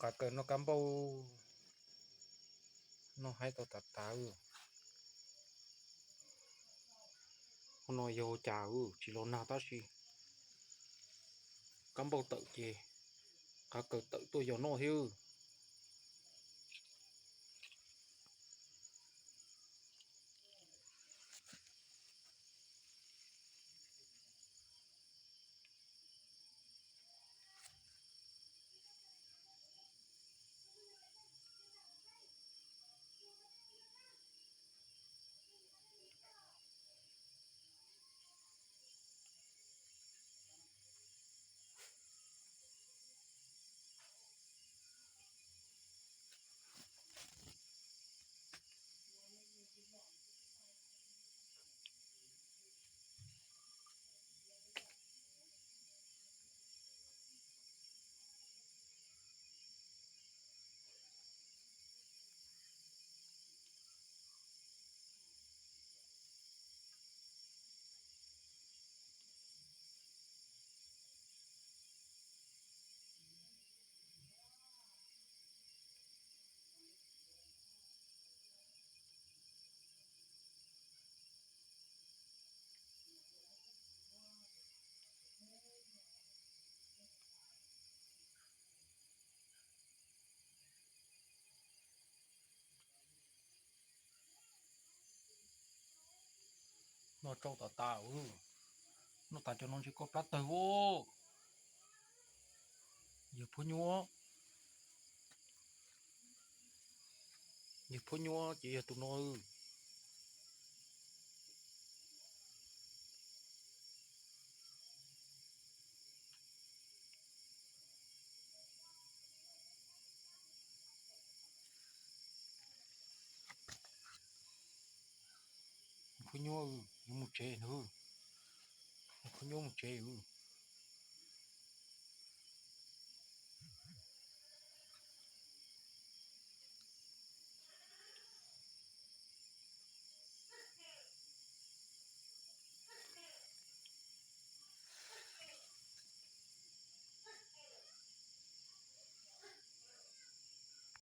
Qav kaws noj kab npauj, noj haib tau tas tas. Ua no yog ua cas tsis los nag tab sis kab npauj tawm ces qav kaws tawm tuaj yog noj thiab. Noj tsau tas tas. Noj tas cov no ntshe koj plab tawg os. Yawg Phuab Nyuab, yawg Phuab Nyuab ces yog tus no. Phuab Nyuab, yuav mus tsev na. Phuab Nyuab mus tsev.